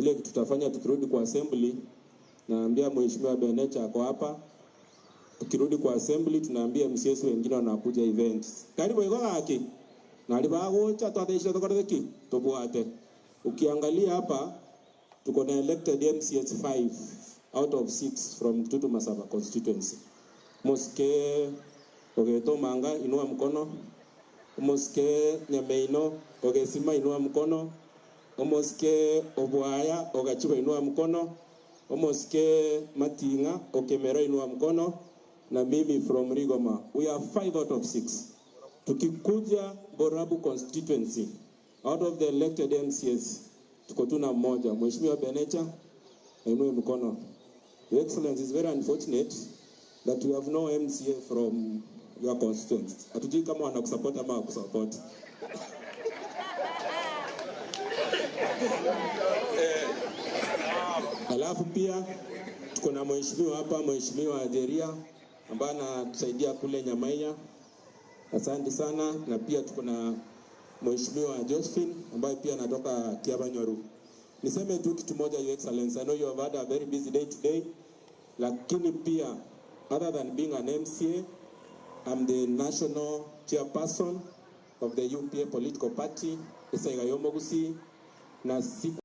Ile kitu tutafanya tukirudi kwa assembly, naambia Mheshimiwa Benecha ako hapa. Tukirudi kwa assembly tunaambia MCAs wengine wanakuja events. Karibu iko haki. Na alibagocha twateisha tokoreki tobwate. Ukiangalia hapa tuko na elected MCAs 5 out of 6 from Kitutu Masaba constituency. Moske Ogeto Manga inua mkono. Moske Nyameino Ogesima inua mkono. Omoske Obwaya Ogachiba inua mkono. Omoske Matinga Okemero inua mkono. Na mimi from Rigoma. We are 5 out of 6. Tukikuja Borabu constituency, out of the elected MCAs tuko tu na mmoja. Mheshimiwa Benecha ainue mkono. Your Excellency, it's very unfortunate that we have no MCA from your constituency. Hatujui kama wanakusupport ama hawakusupport. Alafu pia tuko na mheshimiwa hapa, Mheshimiwa Jeria ambaye anatusaidia kule Nyamaiya. Asante sana. Na pia tuko na Mheshimiwa Josephine ambaye pia anatoka Kiabanyoru. Niseme tu kitu moja, Your Excellency, I know you have had a very busy day today, lakini pia other than being an MCA, I'm the national chairperson of the UPA political party, Esaiga Yomogusi, na siku